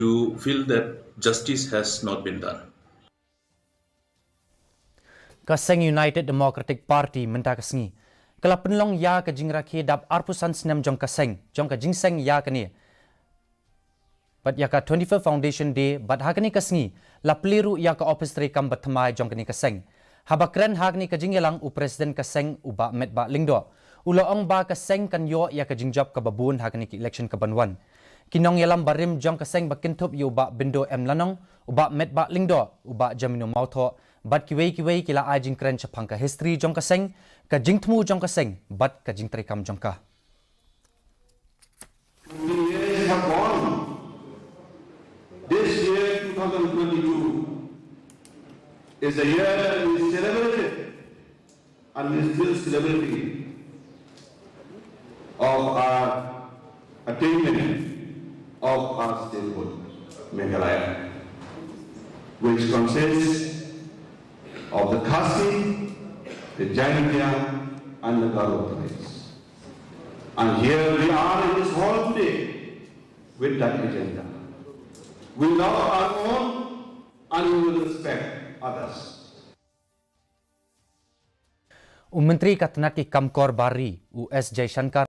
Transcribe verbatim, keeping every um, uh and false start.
to feel that justice has not been done. Ka seng United Democratic Party mynta ka sngi ka la pynlong ïa ka jingrakhe dap arphew san snem jong ka seng, jong ka jingseng ïa kane bad ïa ka twenty-fifth Foundation Day, bad ha kane ka sngi la plie ruh ïa ka ophis treikam ba thymmai jong kane ka seng. Haba kren ha kane ka jingïalang, u President ka seng, u Bah Metbah Lyngdoh, u la ong ba ka seng kan ïoh ïa ka jingjop kaba bun ha kane ka election kaban wan. Ki nongïalam barim jong ka seng ba kynthup ïa u Bah Bindo M Lanong, u Bah Metbah Lyngdoh, u Bah Jamino Mawthoh bad kiwei kiwei ki la ai jingkren shaphang ka history jong ka seng, ka jingthmu jong ka seng bad ka jingtreikam jong ka. Twenty years have gone. This year, two thousand twenty-two, is the year we celebrated and we still celebrating of our attainment of our statehood, Meghalaya, which consists of the Khasi, the Jaintia, and the Garo tribes. And here we are in this hall today with that agenda. We love our own and we will respect others. U Myntri ka tnat ki kam kor bar ri, u S Jaishankar,